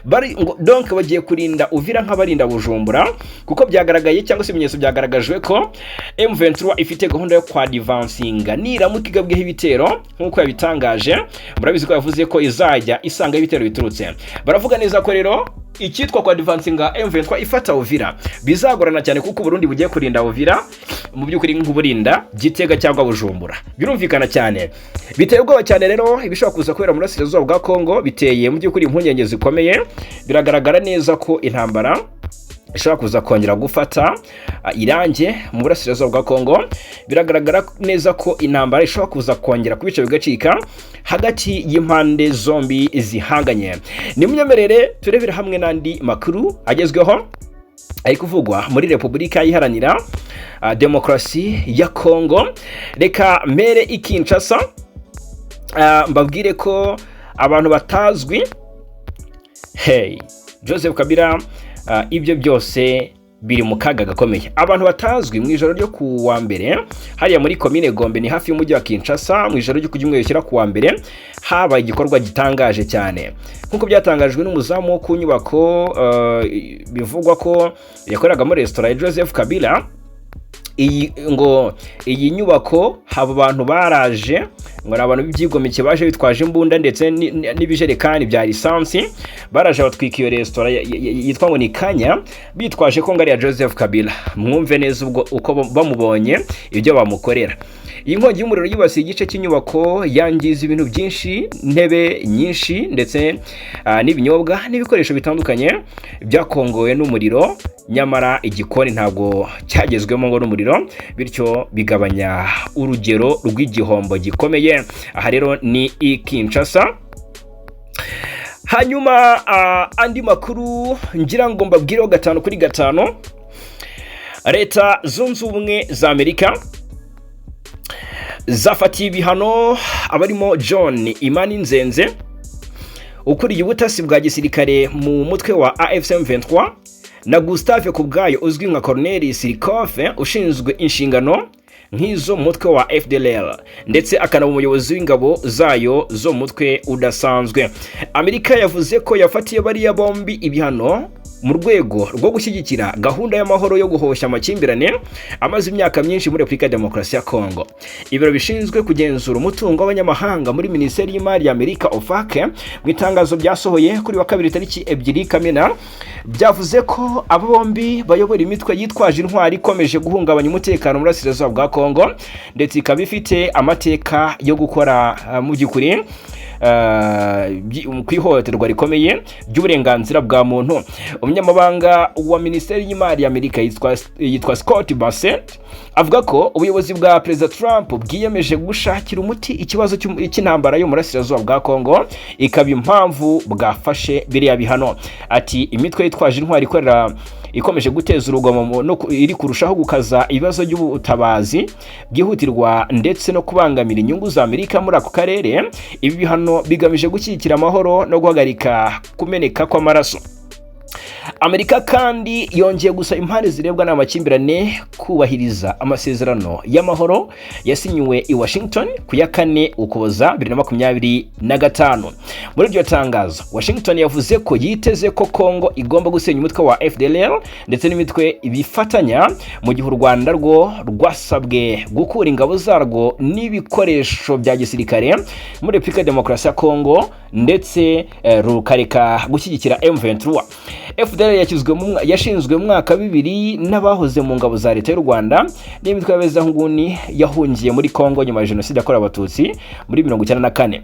bari, ngo donc bagiye kurinda Uvira nk'abarinda Bujumbura, kuko byagaragaye cyangwa se ibimenyetso byagaragajwe ko M23 ifite gahunda yo kwadvancinga niramuka igabweho ibitero nk'uko yabitangaje. Murabizi ko yavuze ko izajya isanga ibitero biturutse. Baravuga neza ko rero icyitwa kwadvancinga M23 ifata Uvira bizagorana cyane, kuko Burundi bugiye kurinda Uvira mu by'ukuri nk'uburinda Gitega cyangwa Bujumbura. Birumvikana cyane, biteye ubwoba cyane rero ibishobora kuza kubera mu burasirazuba bwa Kongo. Biteye mu by'ukuri impungenge zikomeye. Biragaragara neza ko intambara ishobora kuza kongera gufata irange mu burasirazuba bwa Kongo. Biragaragara neza ko intambara ishobora kuza kongera kubica bigacika hagati y'impande zombi zihanganye. Nimunyemerere turebere hamwe n'andi makuru agezweho ari kuvugwa muri Repubulika Iharanira Demokarasi ya Kongo. Reka mere i Kinshasa, mbabwire ko abantu batazwi, hey, Joseph Kabila, ibyo byose biri mu kaga gakomeye. Abantu batazwi mu ijoro ryo ku wa mbere hariya muri komine Gombe, ni hafi y'umujyi wa Kinshasa, mu ijoro ryo ku cyumweru shyira ku wa mbere, habaye igikorwa gitangaje cyane nk'uko byatangajwe n'umuzamu wo ku nyubako bivugwa ko yakoreragamo resitora ya Joseph Kabila. Iyi ngo iyi nyubako haba abantu baraje, ngo ni abantu b'ibyigomeke baje bitwaje imbunda ndetse n'ibijerekani bya lisansi. Baraje batwika iyo resitora yitwa ngo ni Kanya, bitwaje ko ngo ari iya Joseph Kabila. Mwumve neza ubwo uko bamubonye ibyo bamukorera. Iyi nkongi y'umuriro yibasiye igice cy'inyubako, yangiza ibintu byinshi, intebe nyinshi ndetse n'ibinyobwa n'ibikoresho bitandukanye byakongowe n'umuriro. Nyamara igikoni ntabwo cyagezwemo ngo n'umuriro, bityo bigabanya urugero rw'igihombo gikomeye. Aha rero ni i Kinshasa. Hanyuma andi makuru ngira ngo mbabwireho gatanu kuri gatanu: Leta Zunze Ubumwe za Amerika zafatiye ibihano abarimo John Imani Nzenze ukuriye ubutasi bwa gisirikare mu mutwe wa AFC M23 na Gustave Kubwayo uzwi nka Colonel Sirikofe ushinzwe inshingano nk'izo mu mutwe wa FDLR ndetse akanaba umuyobozi w'ingabo zayo zo mu mutwe udasanzwe. Amerika yavuze ko yafatiye bariya bombi ibihano mu rwego rwo gushyigikira gahunda y'amahoro yo guhosha amakimbirane amaze imyaka myinshi muri Repubulika ya Demokarasi ya Kongo. Ibiro bishinzwe kugenzura umutungo w'abanyamahanga muri Minisiteri y'Imari ya Amerika, OFAC, mu itangazo byasohoye kuri wa kabiri tariki 2 Kamena, byavuze ko aba bombi bayobora imitwe yitwaje intwari ikomeje guhungabanya umutekano mu burasirazuba bwa Kongo, ndetse ikaba ifite amateka yo gukora mu by'ukuri ku ihohoterwa rikomeye ry'uburenganzira bwa muntu. Umunyamabanga wa Minisiteri y'Imari ya Amerika yitwa Scott Bessent avuga ko ubuyobozi bwa Perezida Trump bwiyemeje gushakira umuti ikibazo cy'intambara yo mu burasirazuba bwa Kongo, ikaba impamvu bwafashe biriya bihano. Ati: "Imitwe yitwaje intwari ikorera ikomeje guteza urugomo no iri kurushaho gukaza ibibazo by'ubutabazi bwihutirwa ndetse no kubangamira inyungu za Amerika muri ako karere. Ibi bihano bigamije gushyigikira amahoro no guhagarika kumeneka kw'amaraso." Amerika kandi yongeye gusaba impande zirebwa n'amakimbirane kubahiriza amasezerano y'amahoro yasinyiwe i Washington ku ya 4 Ukuboza 2025. Muri iryo tangazo, Washington yavuze ko yiteze ko Kongo igomba gusenya umutwe wa FDLR ndetse n'imitwe bifatanya, mu gihe u Rwanda rwo rwasabwe gukura ingabo zarwo n'ibikoresho bya gisirikare muri Repubulika ya Demokarasi ya Kongo ndetse rukareka gushyigikira M23. FDLR FDLR yashinzwe mu mwaka 2000 n'abahoze mu ngabo za leta y'u Rwanda n'imitwe y'abezanguni yahungiye muri Kongo nyuma ya jenoside yakorewe Abatutsi muri 94.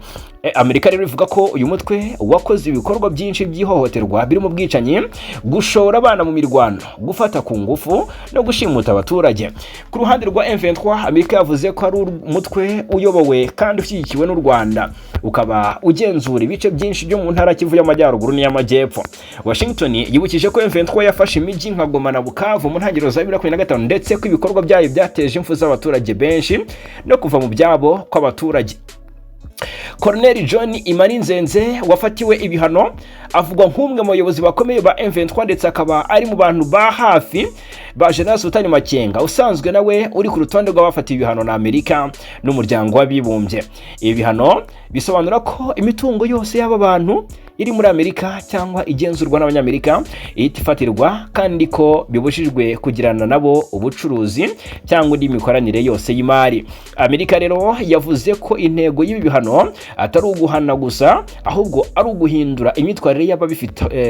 Amerika rero ivuga ko uyu mutwe wakoze ibikorwa byinshi by'ihohoterwa birimo ubwicanyi, gushora abana mu mirwano, gufata ku ngufu no gushimuta abaturage. Ku ruhande rwa M23, Amerika yavuze ko ari umutwe uyobowe kandi ushyigikiwe n'u Rwanda, ukaba ugenzura ibice byinshi byo mu ntara Kivu y'Amajyaruguru n'iy'Amajyepfo. Washington yibukije ko M23 yafashe imijyi nka Goma na Bukavu mu ntangiriro za 2025, ndetse ko ibikorwa byayo byateje impfu z'abaturage benshi no kuva mu byabo kw'abaturage. Colonel John Imani Nzenze wafatiwe ibihano avugwa nk'umwe mu bayobozi bakomeye ba M23, ndetse akaba ari mu bantu ba hafi ba General Sultani Makenga, usanzwe nawe uri ku rutonde rw'abafatiwe ibihano na Amerika n'Umuryango w'Abibumbye. Ibi bihano bisobanura ko imitungo yose y'aba bantu iri muri Amerika cyangwa igenzurwa n'Abanyamerika ihita ifatirwa, kandi ko bibujijwe kugirana nabo ubucuruzi cyangwa indi mikoranire yose y'imari. Amerika rero yavuze ko intego y'ibi bihano atari uguhana gusa, ahubwo ari uguhindura imyitwarire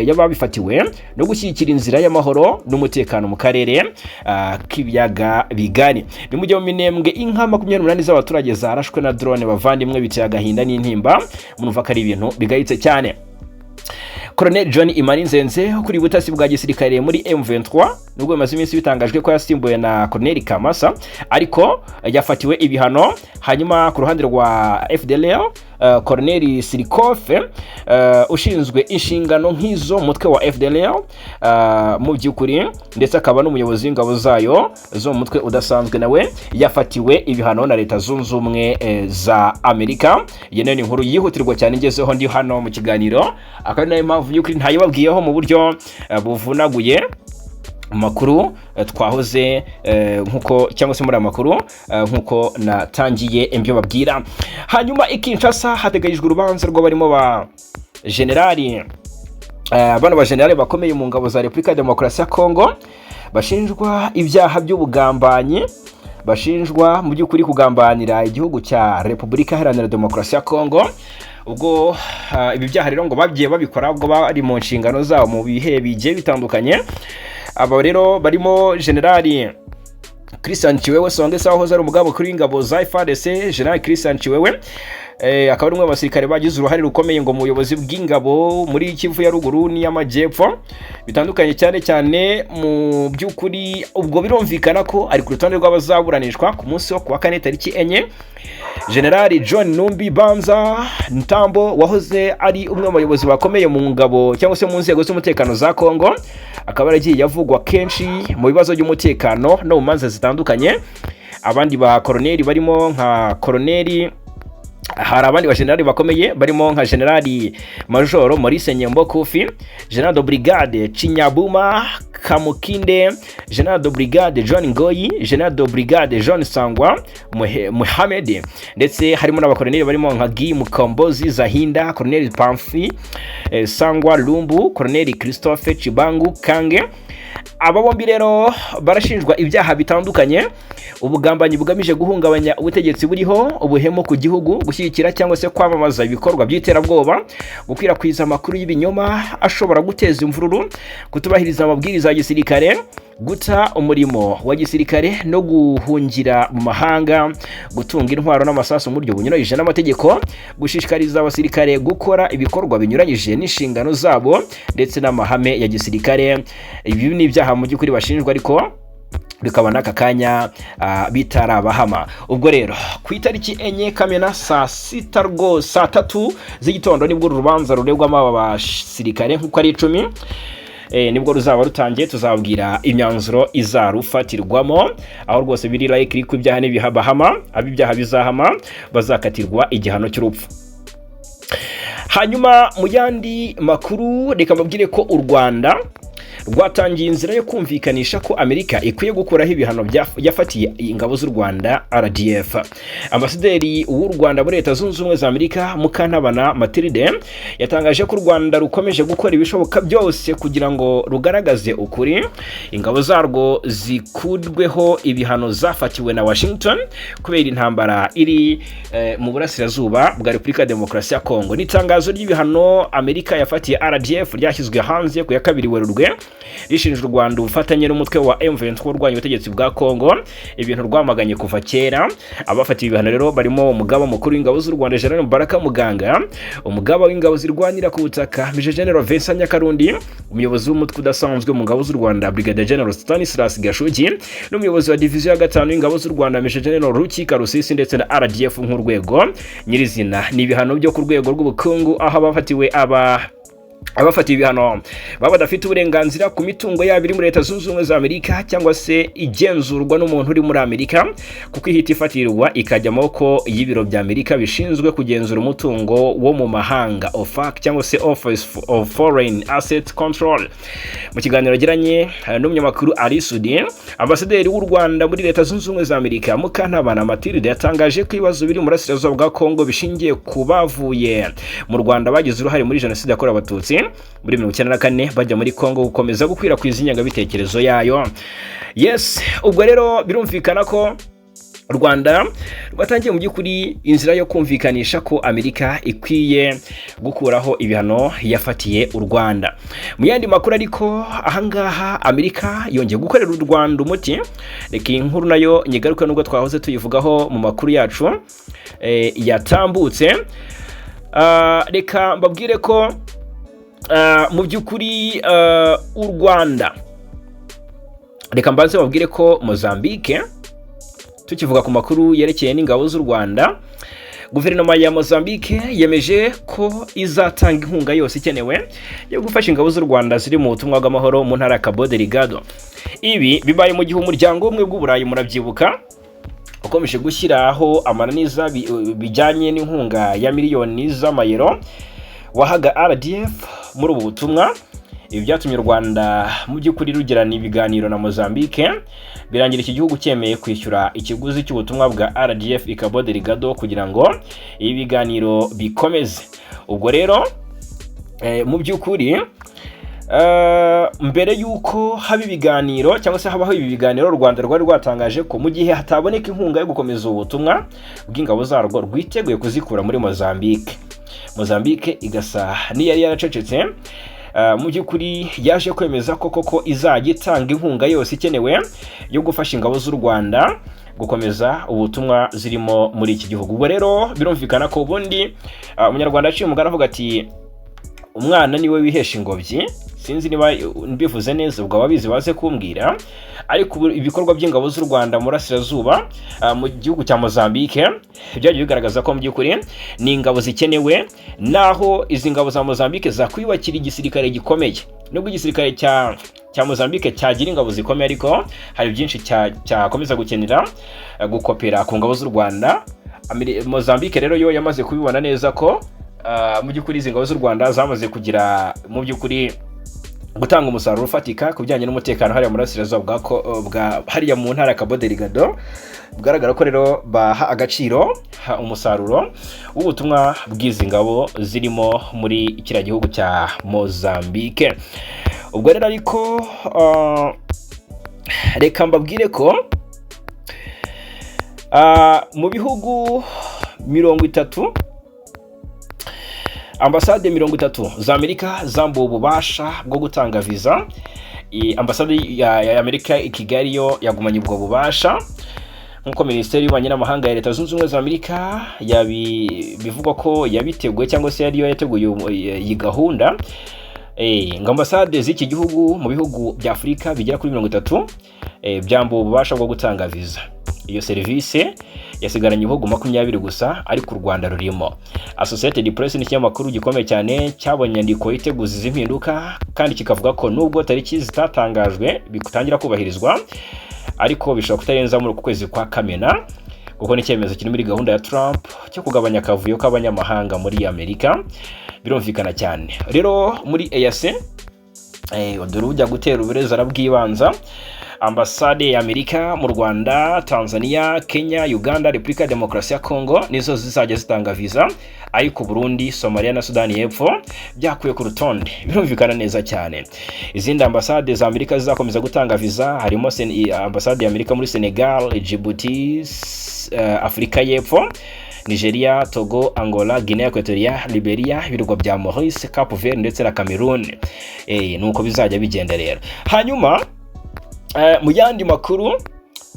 y'ababifatiwe no gushyigikira inzira y'amahoro n'umutekano mu karere k'ibiyaga bigari. Ni mu gihe mu Minembwe inka 28 z'abaturage zarashwe na drone. Bavandimwe, biteye agahinda n'intimba, murumva ko ari ibintu bigayitse cyane. Colonel John Imani Nzenze ukuriye ubutasi bwa gisirikare muri M23, nubwo bimaze iminsi bitangajwe ko yasimbuwe na Colonel Kamasa, ariko yafatiwe ibihano. Hanyuma ku ruhande rwa FDLR, Colonel Sirikofe ushinzwe inshingano nk'izo mu mutwe wa FDLR mu by'ukuri, ndetse akaba n'umuyobozi w'ingabo zayo zo mu mutwe udasanzwe, nawe yafatiwe ibihano na Leta Zunze Ubumwe za Amerika. Iyi nayo ni inkuru yihutirwa cyane ngezeho ndi hano mu kiganiro, akaba ari nayo mpamvu y'ukuri ntayibabwiyeho mu buryo buvunaguye mu makuru twahoze nkuko cyangwa se muri aya makuru nkuko natangiye ibyo babwira. Hanyuma i Kinshasa hateganyijwe urubanza rw'abarimo ba generali, bano ba generali bakomeye mu ngabo za Repubulika ya Demokarasi ya Kongo bashinjwa ibyaha by'ubugambanyi, bashinjwa mu by'ukuri kugambanira igihugu cya Repubulika Iharanira Demokarasi ya Kongo. Ubwo ibi byaha rero ngo bagiye babikora ubwo bari mu nshingano zabo mu bihe bigiye bitandukanye. Aba rero barimo Generali Christian Chiwewe Songe wahoze ari umugaba mukuru w'ingabo za FARDC. General Christian Chiwewe akaba ari umwe mu basirikare bagize uruhare rukomeye ngo mu buyobozi bw'ingabo muri Kivu ya Ruguru n'iy'Amajyepfo bitandukanye cyane cyane. Mu by'ukuri ubwo birumvikana ko ari ku rutonde rw'abazaburanishwa ku munsi wo kuwa kane tariki 4. General John Numbi Banza Ntambo wahoze ari umwe mu bayobozi bakomeye mu ngabo cyangwa se mu nzego z'umutekano za Kongo, akaba yaragiye avugwa kenshi mu bibazo by'umutekano no mu manza zitandukanye. Abandi ba koroneri barimo nka koroneri, hari abandi bajenerali bakomeye barimo nka Generali Majoro Maurice Nyembo Kufi, General de Brigade Chinyabuma Kamukinde, General de Brigade John Ngoyi, General de Brigade John Sangwa Muhamed, ndetse harimo n'abakoroneri barimo nka Guy Mukombozi Zahinda, Colonel Pamfi Sangwa Lumbu, Colonel Christophe Chibangu Kange. Aba bombi rero barashinjwa ibyaha bitandukanye: ubugambanyi bugamije guhungabanya ubutegetsi buriho, ubuhemu ku gihugu, gushyigikira cyangwa se kwamamaza ibikorwa by'iterabwoba, gukwirakwiza amakuru y'ibinyoma ashobora guteza imvururu, kutubahiriza amabwiriza ya gisirikare, guta umurimo wa gisirikare no guhungira mu mahanga, gutunga intwaro n'amasasu mu buryo bunyuranyije n'amategeko, gushishikariza abasirikare gukora ibikorwa binyuranyije n'inshingano zabo ndetse n'amahame ya gisirikare. Ibi ni ibyaha mu by'ukuri bashinjwa, ariko bikaba n'aka kanya bitarabahama. Ubwo rero ku itariki 4 Kamena saa 6 rwose, saa 3 z'igitondo, nibwo uru rubanza ruregwamo aba basirikare nk'uko ari 10 nibwo ruzaba rutangiye. Tuzabwira imyanzuro izarufatirwamo, aho rwose biri likely ko ibyaha n'ibihabahama, abo ibyaha bizahama bazakatirwa igihano cy'urupfu. Hanyuma mu yandi makuru, reka mbabwire ko u Rwanda rwatangiye inzira yo kumvikanisha ko Amerika ikwiye gukuraho ibihano yafatiye ingabo z'u Rwanda RDF. Ambasaderi w'u Rwanda muri Leta Zunze Ubumwe za Amerika, Mukantabana Mathilde, yatangaje ko u Rwanda rukomeje gukora ibishoboka byose kugira ngo rugaragaze ukuri, ingabo zarwo zikurweho ibihano zafatiwe na Washington kubera intambara iri mu burasirazuba bwa Repubulika ya Demokarasi ya Kongo. N'itangazo ry'ibihano Amerika yafatiye RDF ryashyizwe hanze ku ya 2 Werurwe. Rishinja u Rwanda ubufatanye n'umutwe wa M23 urwanya ubutegetsi bwa Congo, ibintu rwamaganye kuva kera. Abafatiwe ibihano rero barimo umugaba mukuru w'ingabo z'u Rwanda, General Mubaraka Muganga, umugaba w'ingabo zirwanira ku butaka, Major General Vincent Nyakarundi, umuyobozi w'umutwe udasanzwe mu ngabo z'u Rwanda, Brigadier General Stanislas Gashugi, n'umuyobozi wa diviziyo ya gatanu y'ingabo z'u Rwanda, Major General Rukika Rusisi, ndetse na RDF nk'urwego nyirizina. Ni ibihano byo ku rwego rw'ubukungu, aho abafatiwe ibihano baba badafite uburenganzira ku mitungo yabo iri muri Leta Zunze Ubumwe za Amerika cyangwa se igenzurwa n'umuntu uri muri Amerika, kuko ihita ifatirwa ikajya amaboko y'ibiro bya Amerika bishinzwe kugenzura umutungo wo mu mahanga, OFAC cyangwa se Office of Foreign Asset Control. Mu kiganiro yagiranye n'umunyamakuru Ally Soudy, ambasaderi w'u Rwanda muri Leta Zunze Ubumwe za Amerika, Mukantabana Mathilde, yatangaje ko ibibazo biri mu burasirazuba bwa Kongo bishingiye ku bavuye mu Rwanda bagize uruhare muri Jenoside yakorewe Abatutsi muri 94 bajya muri Kongo gukomeza gukwirakwiza ingengabitekerezo yayo. Yes, ubwo rero birumvikana ko u Rwanda rwatangiye mu by'ukuri inzira yo kumvikanisha ko Amerika ikwiye gukuraho ibihano yafatiye u Rwanda. Mu yandi makuru ariko, ahangaha Amerika yongeye gukorera u Rwanda umuti. Reka iyi nkuru nayo nyigaruke, nubwo twahoze tuyivugaho mu makuru yacu yatambutse. Reka mbabwire ko mu by'ukuri u Rwanda, reka mbanze babwire ko Mozambique, tukivuga ku makuru yerekeye n'ingabo z'u Rwanda, guverinoma ya Mozambique yemeje ko izatanga inkunga yose ikenewe yo gufasha ingabo z'u Rwanda ziri mu butumwa bw'amahoro mu ntara ya Cabo Delgado. Ibi bibaye mu gihe Umuryango w'Ubumwe bw'Uburayi, murabyibuka, ukomeje gushyiraho amananiza bijyanye n'inkunga ya miliyoni z'amayero wahaga RDF muri ubu butumwa. Ibi byatumye u Rwanda mu by'ukuri rugirana ibiganiro na Mozambique, birangira iki gihugu cyemeye kwishyura ikiguzi cy'ubutumwa bwa RDF i Cabo Delgado kugira ngo ibi biganiro bikomeze. Ubwo rero mu by'ukuri mbere y'uko haba ibiganiro cyangwa se habaho ibi biganiro, u Rwanda rwari rwatangaje ko mu gihe hataboneka inkunga yo gukomeza ubu butumwa bw'ingabo zarwo, rwiteguye kuzikura muri Mozambique. Mozambique igasa n'iyari yaracecetse. Mu by'ukuri yaje kwemeza ko koko izajya itanga inkunga yose ikenewe yo gufasha ingabo z'u Rwanda gukomeza ubutumwa zirimo muri iki gihugu. Ubwo rero birumvikana ko ubundi Umunyarwanda aciye umugani avuga ati: "Umwana niwe wihesha ingobyi." Sinzi niba mbivuze neza, ubwo ababizi baze kumbwira. Ariko ubu ibikorwa by'ingabo z'u Rwanda mu burasirazuba, mu gihugu cya Mozambique, byagiye bigaragaza ko mu by'ukuri ni ingabo zikenewe, naho izi ngabo za Mozambique zakwiyubakira igisirikare gikomeye. Nubwo igisirikare cya Mozambique cyagira ingabo zikomeye, ariko hari byinshi cyakomeza gukenera gukopera ku ngabo z'u Rwanda. Mozambique rero yo yamaze kubibona neza ko mu by'ukuri izi ngabo z'u Rwanda zamaze kugira, mu by'ukuri, gutanga umusaruro ufatika ku bijyanye n'umutekano hariya mu burasirazuba bwa hariya mu ntara ya Cabo Delgado. Bigaragara ko rero baha agaciro umusaruro w'ubutumwa bw'izi ngabo zirimo muri kiriya gihugu cya Mozambique. Ubwo rero ariko reka mbabwire ko mu bihugu 30, ambasade 30 za Amerika zambuwe ububasha bwo gutanga viza. Ambasade ya Amerika i Kigali yo yagumanye ubwo bubasha, nk'uko Minisiteri y'Ububanyi n'Amahanga ya Leta Zunze Ubumwe za Amerika bivugwa ko yabiteguye cyangwa se yariyo yateguye iyi gahunda. Ngo ambasade z'iki gihugu mu bihugu bya Afurika bigera kuri 30 byambuwe ububasha bwo gutanga viza. Iyo serivisi yasigaranye ibihugu 20 gusa, ariko u Rwanda rurimo. Associated Press ni ikinyamakuru gikomeye cyane cyabonye inyandiko iteguza izi mpinduka, kandi kikavuga ko nubwo tariki zitatangajwe bitangira kubahirizwa, ariko bishobora kutarenza muri uku kwezi kwa Kamena, kuko ni icyemezo kiri muri gahunda ya Trump cyo kugabanya akavuyo k'abanyamahanga muri Amerika. Birumvikana cyane rero muri EAC, dore ujya gutera uburezi arabwibanza. Ambasade ya Amerika mu Rwanda, Tanzania, Kenya, Uganda, Repubulika ya Demokarasi ya Kongo nizo zizajya zitanga visa, ariko Burundi, Somalia na Sudani y'Epfo byakuye ku rutonde. Birumvikana neza cyane. Izindi ambasade za Amerika zizakomeza gutanga visa harimo ambasade ya Amerika muri Senegal, Djibouti, Afurika y'Epfo, Nigeria, Togo, Angola, Guinea Equatorial, Liberia, ibirwa bya Maurice, Cape Verde ndetse na Cameroon. Nuko bizajya bigenda rero. Hanyuma mu yandi makuru,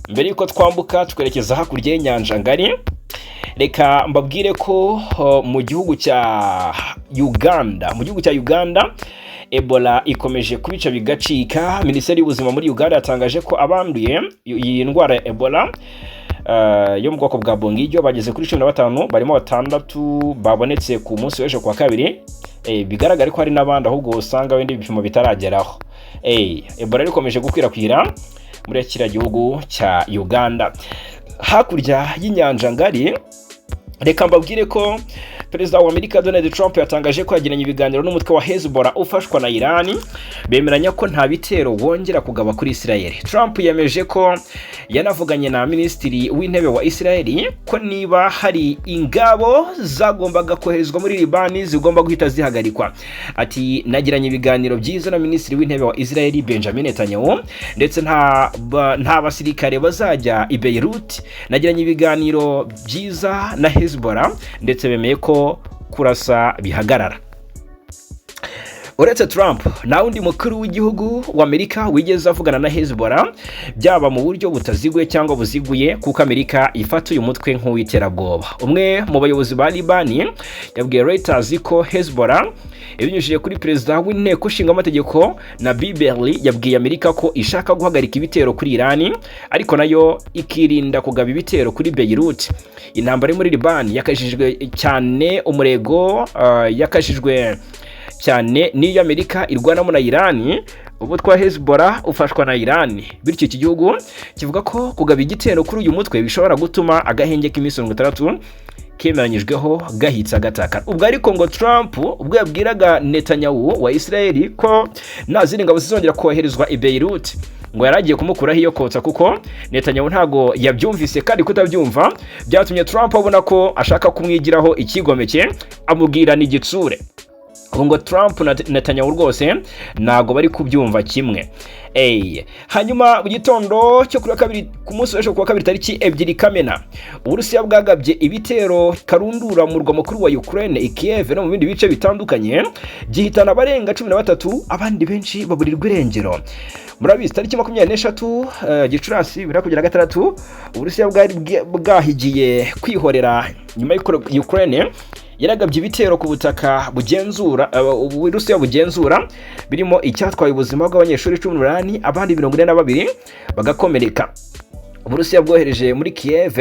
mbere yuko twambuka twerekeza hakurya y'inyanja ngari, reka mbabwire ko mu gihugu cya Uganda Ebola ikomeje kubica bigacika. Minisiteri y'Ubuzima muri Uganda yatangaje ko abanduye iyi ndwara ya Ebola yo mu bwoko bwa Bundibugyo bageze kuri 15, barimo batandatu babonetse ku munsi w'ejo kuwa kabiri. Bigaragara ko hari n'abandi ahubwo usanga wenda ibipimo bitarageraho. Ebola ikomeje gukwirakwira muri kiriya gihugu cya Uganda. Hakurya y'inyanja ngari, reka mbabwire ko Perezida wa Amerika Donald Trump yatangaje ko yagiranye ibiganiro n'umutwe wa Hezbollah ufashwa na Iran, bemeranya ko nta bitero wongera kugaba kuri Israel. Trump yemeje ko yanavuganye na Minisitiri w'Intebe wa Israel ko niba hari ingabo zagombaga koherezwa muri Libani zigomba guhita zihagarikwa. Ati: "Nagiranye ibiganiro byiza na Minisitiri w'Intebe wa Israel Benjamin Netanyahu, ndetse nta basirikare bazajya i Beirut. Nagiranye ibiganiro byiza na Hezbollah, ndetse bemeye ko kurasa bihagarara." Uretse Trump, nta wundi mukuru w'igihugu wa Amerika wigeze avugana na Hezbollah, byaba mu buryo butaziguye cyangwa buziguye, kuko Amerika ifata uyu mutwe nk'uw'iterabwoba. Umwe mu bayobozi ba Libani yabwiye Reuters ko Hezbollah ibinyujije kuri perezida w'inteko ishinga amategeko Nabih Berri yabwiye Amerika ko ishaka guhagarika ibitero kuri Irani, ariko nayo ikirinda kugaba ibitero kuri Beirut. Intambara yo muri Libani yakajijwe cyane umurego, yakajijwe cyane n'iyo Amerika irwanamo na Irani. Umutwe wa Hezbollah ufashwa na Irani, bityo iki gihugu kivuga ko kugaba igitero kuri uyu mutwe bishobora gutuma agahenge k'iminsi 60 kemeranyijweho gahitse agatakara. Ubwo ariko ngo Trump ubwo yabwiraga Netanyahu wa Israel ko nta zindi ngabo zizongera koherezwa i Beirut, ngo yari agiye kumukuraho iyo kotsa, kuko Netanyahu ntago yabyumvise, kandi kutabyumva byatumye Trump abona ko ashaka kumwigiraho ikigomeke, amubwira n'igitsure. Ubu ngo Trump na Netanyahu rwose ntago bari kubyumva kimwe. Hanyuma mu gitondo cyo kuri wa kabiri, ku munsi w'ejo kuwa kabiri tariki 2 Kamena, Uburusiya bwagabye ibitero karundura mu murwa mukuru wa Ukraine i Kiev no mu bindi bice bitandukanye, gihitana abarenga 13, abandi benshi baburirwa irengero. Murabizi, tariki 23 Gicurasi 2026, Uburusiya bwari bwahigiye kwihorera nyuma y'uko Ukraine yaragabye ibitero ku butaka bugenzura, Uburusiya bugenzura, birimo icyatwaye ubuzima bw'abanyeshuri 18, abandi 42 bagakomereka. Uburusiya bwohereje muri Kiev,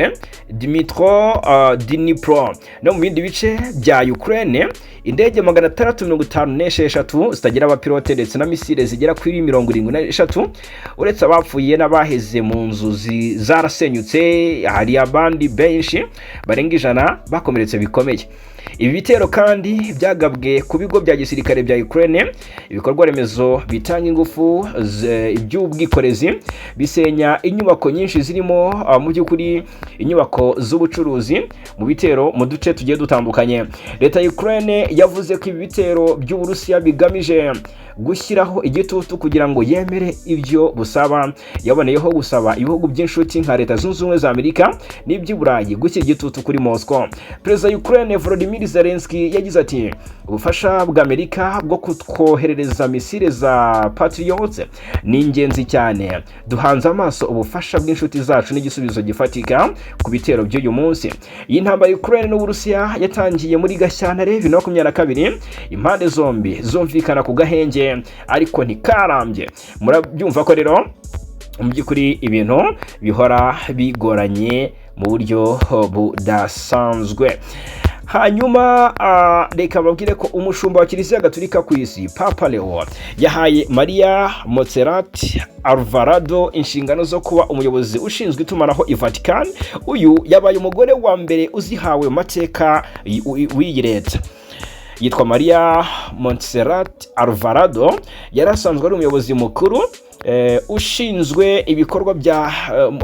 Dmitro, Dnipro no mu bindi bice bya Ukraine indege 656 zitagira abapilote ndetse na misile zigera kuri 73. Uretse abapfuye n'abaheze mu nzu zarasenyutse, hari abandi benshi barenga 100 bakomeretse bikomeye. Ibi bitero kandi byagabwe ku bigo bya gisirikare bya Ukraine, ibikorwa remezo bitanga ingufu, iby'ubwikorezi, bisenya inyubako nyinshi zirimo mu by'ukuri inyubako z'ubucuruzi mu bitero mu duce tugiye dutandukanye. Leta ya Ukraine yavuze ko ibi bitero by'Uburusiya bigamije gushyiraho igitutu kugira ngo yemere ibyo busaba. Yaboneyeho gusaba ibihugu by'inshuti nka Leta Zunze Ubumwe za Amerika n'iby'i Burayi gushyira igitutu kuri Moscow. Perezida wa Ukraine Volodymyr Zelensky yagize ati: "Ubufasha bwa Amerika bwo kutwoherereza misile za Patriot ni ingenzi cyane. Duhanze amaso ubufasha bw'inshuti zacu n'igisubizo gifatika ku bitero by'uyu munsi." Iyi ntambara ya Ukraine n'Uburusiya yatangiye muri Gashyantare 2022, impande zombi zumvikana ku gahenge ariko ntikarambye. Murabyumva ko rero mu by'ukuri ibintu bihora bigoranye mu buryo budasanzwe. Hanyuma reka babwire ko umushumba wa Kiliziya Gatolika ku isi, Papa Leo, yahaye Maria Montserrat Alvarado inshingano zo kuba umuyobozi ushinzwe itumanaho i Vatican. Uyu yabaye umugore wa mbere uzihawe mu mateka w'iyi leta. Yitwa Maria Montserrat Alvarado, yari asanzwe ari umuyobozi mukuru ushinzwe ibikorwa bya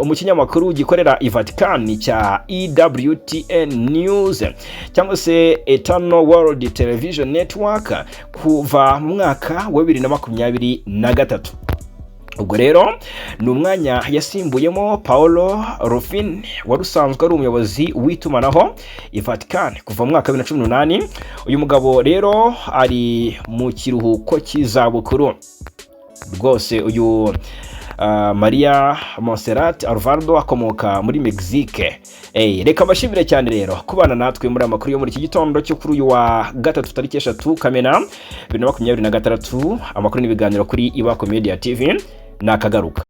mu kinyamakuru gikorera i Vatican cya EWTN News cyangwa se Eternal World Television Network kuva mu mwaka wa 2023. Ubwo rero ni umwanya yasimbuyemo Paolo Ruffini wari usanzwe ari umuyobozi w'itumanaho i Vatican kuva mu mwaka wa 2018. Uyu mugabo rero ari mu kiruhuko cy'izabukuru rwose. Uyu Maria Montserrat Alvarado akomoka muri Mexique. Hey, reka mbashimire cyane rero kubana natwe muri aya makuru yo muri iki gitondo cyo kuri uyu wa gatatu, tariki 3 Kamena 2026. Amakuru n'ibiganiro kuri Ibako Media TV ni akagaruka.